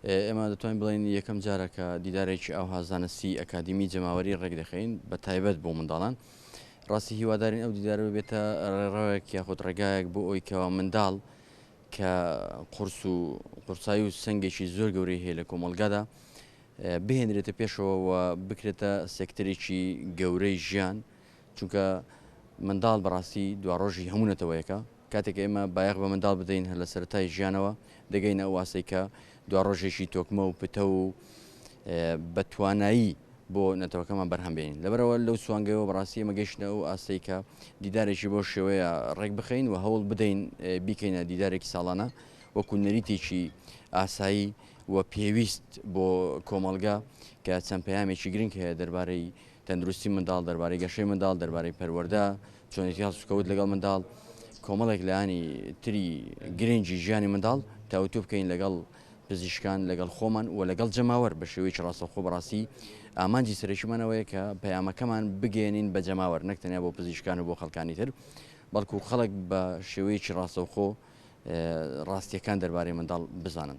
ئێمە دەتوانین بڵێین یەکەم جارە کە دیدارێکی ئاوها زانستی ئەکادیمی جەماوەری ڕێکدەخەین بە تایبەت بۆ منداڵان. ڕاستی هیوادارین ئەو دیدارە ببێتە ڕێڕەوێک یاخود ڕێگایەک بۆ ئەوی کەوا منداڵ کە قورس و قورسایی و سەنگێکی زۆر گەورەی هەیە لە کۆمەڵگادا بهێنرێتە پێشەوە و بکرێتە سێکتەرێکی گەورەی ژیان چونکە منداڵ بەڕاستی دواڕۆژی هەموو نەتەوەیەکە. کاتێک ئێمە بایەخ بە منداڵ بدەین هەر لە سەرەتای ژیانەوە دەگەینە ئەو ئاستەی کە دواڕۆژێکی تۆکمە و پتەو و بە توانایی بۆ نەتەوەکەمان بەرهەم بێنین. لەبەرئەوە لەو سوانگەیەوە بەڕاستی ئێمە گەیشتنە ئەو ئاستەی کە دیدارێکی بەو شێوەیە ڕێک بخەین و هەوڵ بدەین بیکەینە دیدارێکی ساڵانە وەکو نەریتێکی ئاسایی و پێویست بۆ کۆمەڵگە کە چەند پەیامێکی گرنگ هەیە دەربارەی تەندروستی منداڵ، دەربارەی گەشەی منداڵ، دەربارەی پەروەردە، چۆنێتی هەڵسوکەوت لەگەڵ منداڵ، کۆمەڵێک لایەنی تری گرنگی ژیانی منداڵ تاوتوێ بکەین لەگەڵ پزیشکان، لەگەڵ خۆمان و لەگەڵ جەماوەر بە شێوەیەکی ڕاستەوخۆ. بەڕاستی ئامانجی سەرەکیمان ئەوەیە کە پەیامەکەمان بگەیەنین بە جەماوەر، نەک تەنیا بۆ پزیشکان و بۆ خەڵکانی تر، بەڵکو خەڵک بە شێوەیەکی ڕاستەوخۆ ڕاستییەکان دەربارەی منداڵ بزانن.